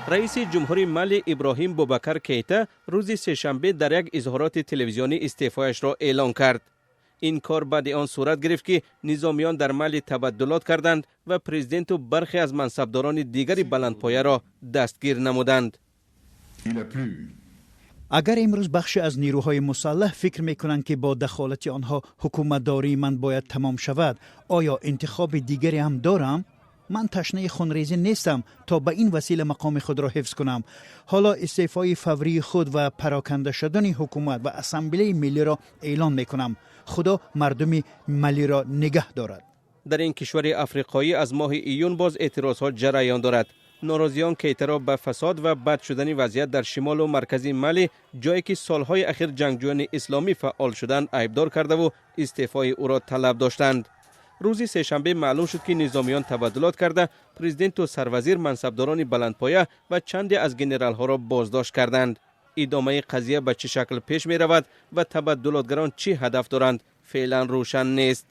Раиси ҷумҳури Мали Иброҳим Бубакар Кейта рӯзи сешанбе дар як изҳороти телевизионӣ истеъфояшро эълон кард. Ин кор баъди он сурат гирифт, ки низомиён дар Мали табаддулот карданд ва президенту бархе аз мансабдорони дигари баландпояро дастгир намуданд. Агар имрӯз бахше аз нирӯҳои мусаллаҳ фикр мекунанд, ки бо дахолати онҳо ҳукуматдории ман бояд тамом шавад, оё интихоби дигаре ҳам дорам? Ман ташнаи хунрезӣ нестам, то ба ин васила мақоми худро ҳифз кунам. Ҳоло истеъфои фаврии худ ва пароканда шудани ҳукумат ва ассамблеяи миллиро эълон мекунам. Худо мардуми Малиро нигаҳ дорад. Дар ин кишвари африқоӣ аз моҳи июн боз эътирозҳо ҷараён дорад. Норозиён Кейтаро ба фасод ва бад шудани вазъият дар шимолу маркази Мали, ҷое ки солҳои ахир ҷангҷӯёни исломӣ фаъол шуданд, айбдор кардаву истеъфои ӯро талаб доштанд. Рӯзи сешанбе маълум шуд, ки низомиён табаддулот карда, президенту сарвазир, мансабдорони баландпоя ва чанде аз генералҳоро боздошт карданд. Идомаи қазия ба чӣ шакл пеш меравад ва табаддулотгарон чӣ ҳадаф доранд, феълан рӯшан нест.